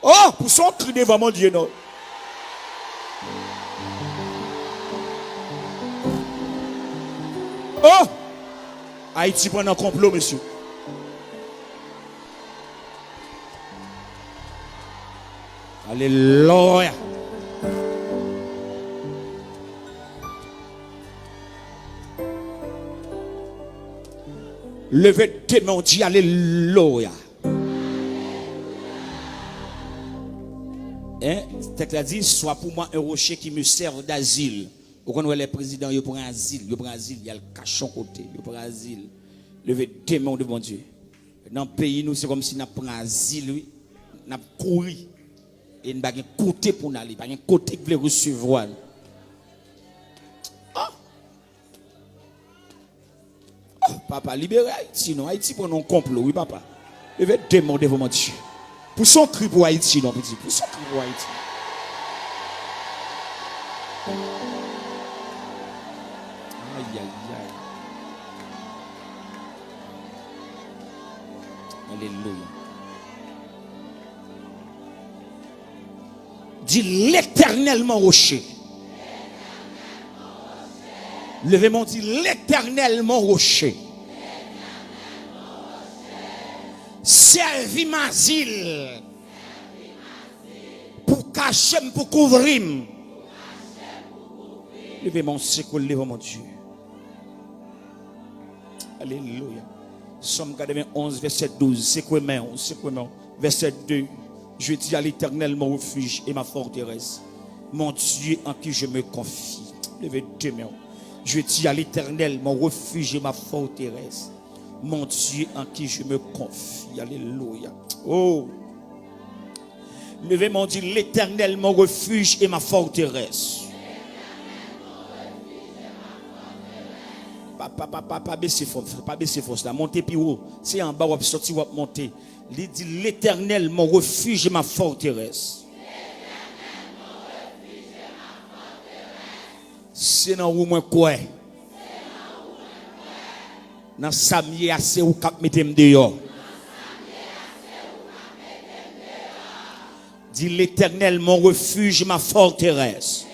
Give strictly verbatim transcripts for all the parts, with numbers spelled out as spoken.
Oh, pou son kri devan Bondye non. Oh, Ayiti pran nan konplo, mesye. Alelouya. Leve de men w, di alelouya. Hein? Tèks la di, sois pour moi un rocher qui me serve d'asile. Ou konn wè lè prezidan yo pran azil, yo pran azil, y al kache yon kote, yo pran azil. Leve de men w devan Bondye. Nan peyi nou, se kòmsi n ap pran azil, wi. N ap kouri. E n pa gen kote pou n ale, pa gen kote k vle resevwa n. Oh! Oh, papa, libere Ayiti non. Ayiti pran nan yon konplo, wi, papa. Leve de men w devan Bondye. Pouse yon kri pou Ayiti non, pitit. Pouse yon kri pou Ayiti. Ayayay. Alelouya. Di, Letènèl mon rocher. Leve men w, di, Letènèl mon rocher. Sèvi m azil. Pou kache m, pou kouvri m. Leve men w, sekwe l devan Bondye. Alelouya. Sòm katrevenn onz, vèsè douz. Sekwe men w, sekwe men w. Vèsè de. Je dis à l'Éternel, mon refuge et ma forteresse, mon Dieu en qui je me confie. Leve de men w. Je dis à l'Éternel, mon refuge et ma forteresse, mon Dieu en qui je me confie. Alelouya. Oh. Leve men w, di, Letènèl mon refuge et ma forteresse. Pa, pa, pa, pa, pa bese fòs, pa bese fòs la. Monte pi wo. Se anba w ap sòti, w ap monte. Li di, Letènèl mon refuge et ma forteresse. Se nan ou mwen kwè. Nan sa m ye a, se ou k ap mete m deyò. Di, Letènèl mon refuge, ma forteresse.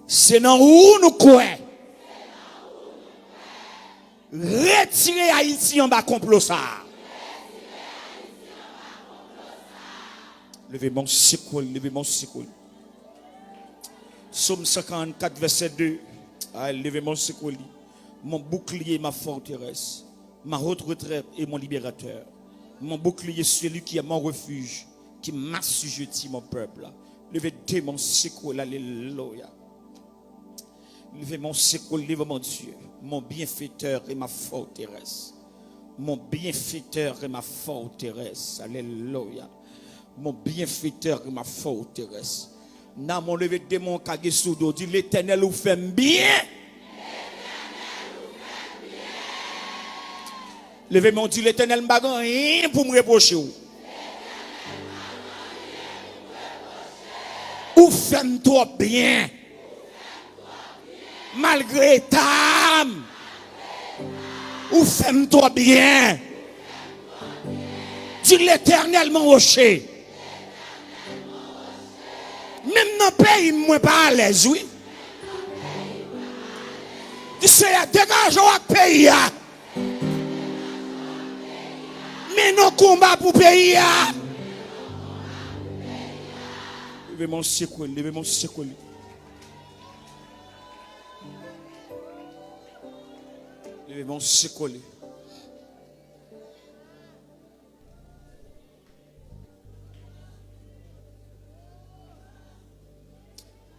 Se nan ou nou kwè. Retire Ayiti anba konplo sa a. Leve men w, sekwe l, leve men w, sekwe l. Psaume cent quarante-quatre, verset deux. Ah, leve men w, sekwe li. Mon bouclier, ma forteresse, ma haute retraite et mon libérateur. Mon bouclier, celui qui est mon refuge, qui m'assujettit, mon peuple. Leve de men w, sekwe l, alelouya. Leve men w, sekwe l devan Bondye. Mon bienfaiteur et ma forteresse. Mon bienfaiteur et ma forteresse. Alelouya. Mon bienfaiteur et ma forteresse. Nan men w, leve de men w, kage sou do, di, Letènèl, ou fè m byen. Leve men w, di, Letènèl, m pa gen anyen pou m repwoche w. Ou fè m twòp byen. Malgre eta m, ou fè m twò byen. Di, Letènèl mon woche. Menm nan peyi m, mwen pa alèz, wi. Di, Seyè, degaje w ak peyi a. Mennen yon konba pou peyi a. Leve men w, sekwe l, leve men w, sekwe l. Leve men w, sekwe li.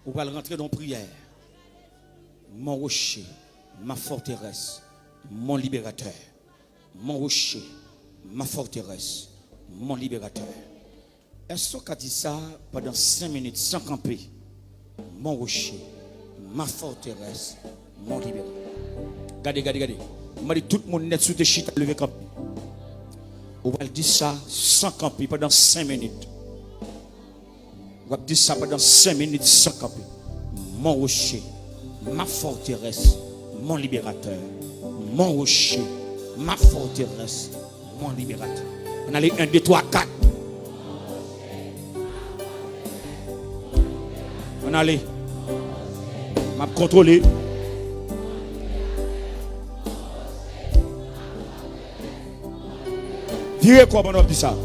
Ou pral rantre nan priyè. Mon rocher, ma forteresse, mon libérateur. Mon rocher, ma forteresse, mon libérateur. Èske w ka di sa pandan senk minit san kanpe? Mon rocher, ma forteresse, mon libérateur. Gade, gade, gade. M mande tout moun nèt si w te chita, leve kanpe. Ou pral di sa san kanpe pandan senk minit. W ap di sa pandan senk minit san kanpe. Mon rocher, ma forteresse, mon libérateur. Mon rocher, ma forteresse, Mon libérateur. Ann ale, en, de, twa, kat. Ann ale. M ap kontwole. Vire kò w pandan w ap di sa.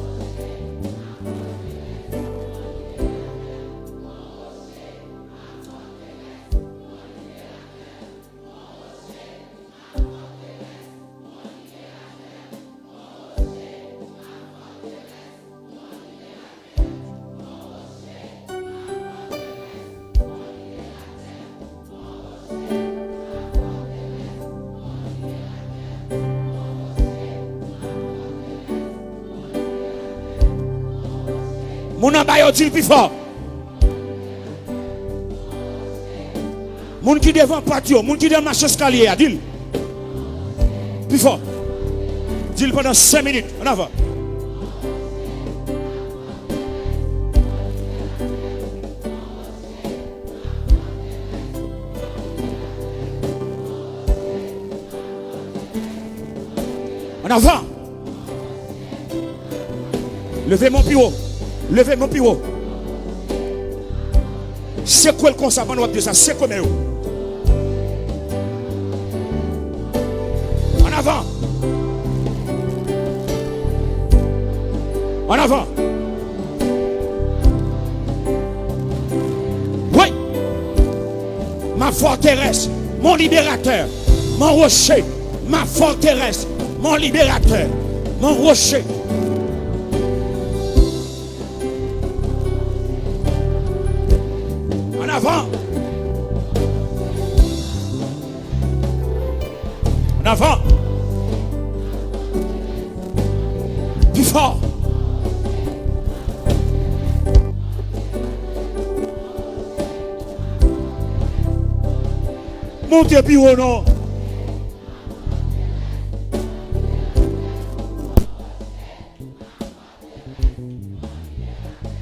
Moun anba yo di l pi fò. Moun ki devan pòt yo, moun ki devan mach eskalye a, di l pi fò. Di l pandan senk minit. Ann avan. Ann avan. Leve men w pi wo. Leve men w pi wo. Sekwe l konsa pandan w ap di sa. Sekwe men yo. Ann avan. Ann avan. Wi. Ma forteresse, mon libérateur, mon rocher, ma forteresse, mon libérateur, mon rocher. Ann avan. Ann avan. Pi fò. Monte pi wo non.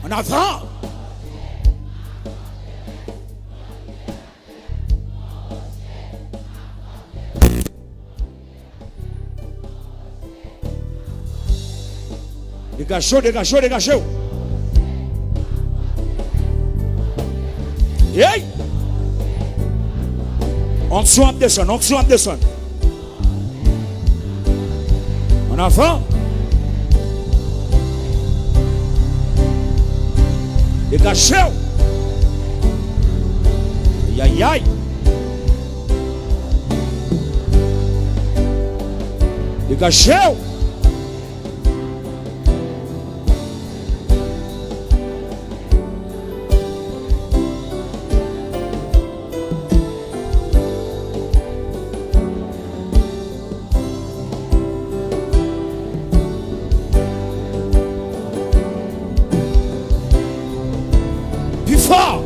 Ann avan. Degaje w, degaje w, degaje w. Hey! Onksyon ap desann, onksyon ap desann. Ann avan. Degaje w. Ayayay. Degaje w. Pi fò!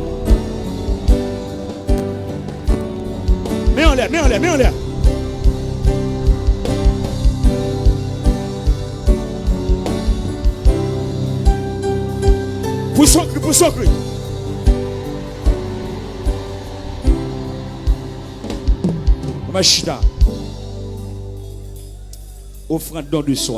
Men anlè, men anlè, men anlè. Pou sokri, pou sokri. Mwen chita. Ofrann don de swa.